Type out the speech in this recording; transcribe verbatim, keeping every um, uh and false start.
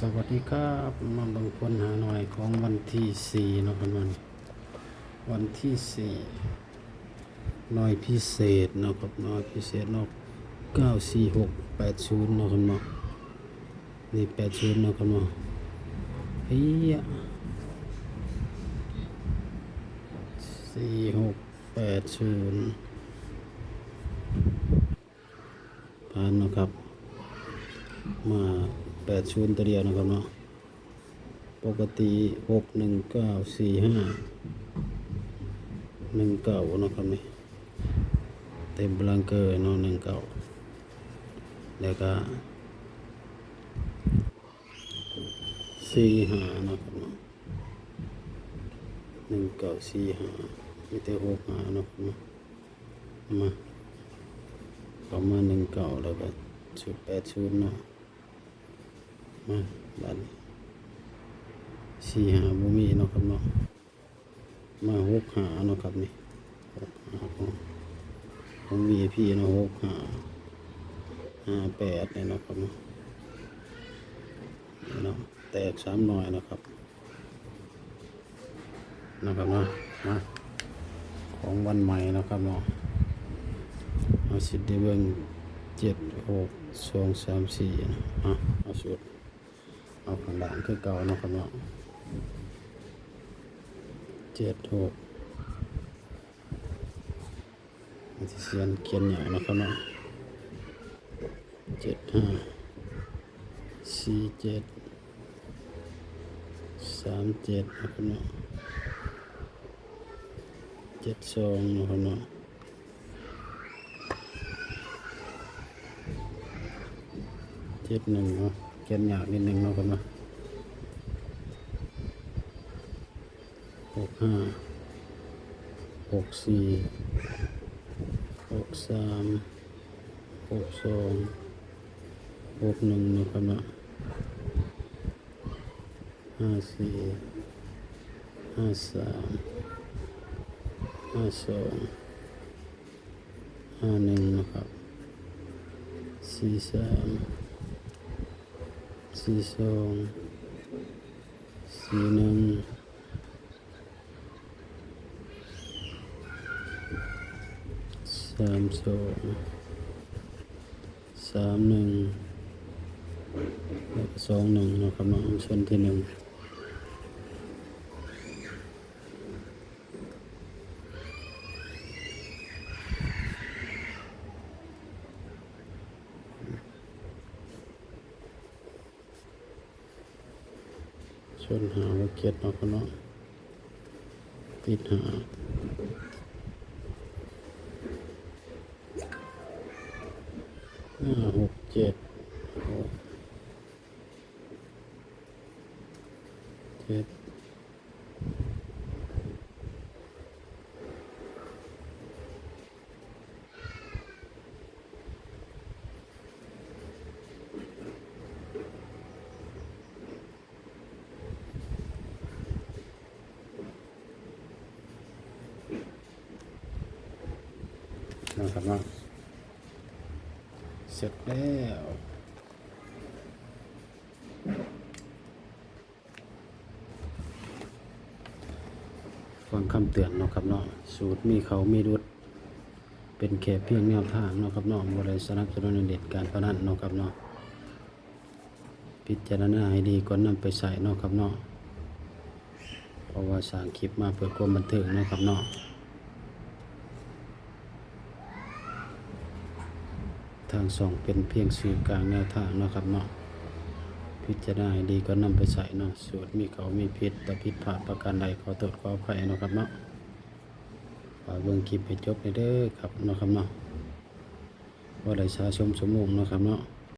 สวัสดีครับ มาเบิ่งผลหาหน่วยของวันที่สี่เนาะครับเนาะ วันที่สี่ หน่วยพิเศษเนาะครับ หน่วยพิเศษเนาะ เก้าสี่หกแปดศูนย์เนาะครับเนาะ นี่แปดศูนย์เนาะครับเนาะ เฮ้ย สี่หกแปดศูนย์ ผ่านเนาะครับ มาแปดศูนย์ตัวเดียวเนาะครับเนาะ ปกติหกหนึ่งเก้าสี่ห้าหนึ่งเก้าเนาะครับนี่ เต็มบลังเกอร์เนาะ หนึ่งเก้า แล้วก็สี่ห้าเนาะครับเนาะ หนึ่งเก้าสี่ห้า มีแต่หกห้าเนาะครับเนาะ มา ประมาณหนึ่งเก้า แล้วก็ศูนย์แปดศูนย์เนาะ มา บัดนี้ สี่ห้าบ่มีเนาะครับเนาะ มาหกห้าเนาะครับนี่ หกห้าของ ของ วี ไอ พี เนาะ หกห้า ห้าแปด นี่เนาะครับเนาะ นี่เนาะ แตกสามหน่วยเนาะครับ นะครับเนาะ มา ของวันใหม่นะครับเนาะ เอาสิได้เบิ่ง เจ็ดหกสองสามสี่ นะ อ่ะ เอาสูตร เอาข้างล่างคือเก่าเนาะครับเนาะ เจ็ดหก มันสิเขียน เขียนใหญ่เนาะครับเนาะ เจ็ดห้า สี่เจ็ด สามเจ็ด นะครับเนาะ เจ็ดสอง นะครับเนาะ เจ็ดหนึ่ง เนาะ เขียนยากนิดนึงเนาะครับเนาะ หกห้า หกสี่ หกสาม หกสอง หกหนึ่ง นะครับเนาะ ห้าสี่ ห้าสาม ห้าสอง ห้าหนึ่ง นะครับ สี่สาม สี่สอง สี่หนึ่ง สามสอง สามหนึ่ง แล้วก็สองหนึ่ง นะครับเนาะ ชนที่หนึ่ง ชนห้าหกเจ็ด เนาะครับเนาะ ติดห้า ห้าหกเจ็ด หกเจ็ด นะครับเนาะ เสร็จแล้ว ฟังคำเตือนเนาะครับเนาะ สูตรมีเข้ามีหลุด เป็นแค่เพียงแนวทางเนาะครับเนาะ บ่ได้สนับสนุนให้เล่นการพนันเนาะครับเนาะ พิจารณาให้ดีก่อนนำไปใช้เนาะครับเนาะ เพราะว่าสร้างคลิปมาเพื่อความบันเทิงเนาะครับเนาะ ทางช่องเป็นเพียงสื่อกลางแนวทางเนาะครับเนาะ พิจารณาให้ดีก่อนนำไปใช้เนาะ สูตรมีเข้ามีผิด ถ้าผิดพลาดประการใดขอโทษขออภัยเนาะครับเนาะ ฝากเบิ่งคลิปให้จบเด้อครับเนาะครับเนาะ บ่ได้ช้าชมชั่วโมงเนาะครับเนาะ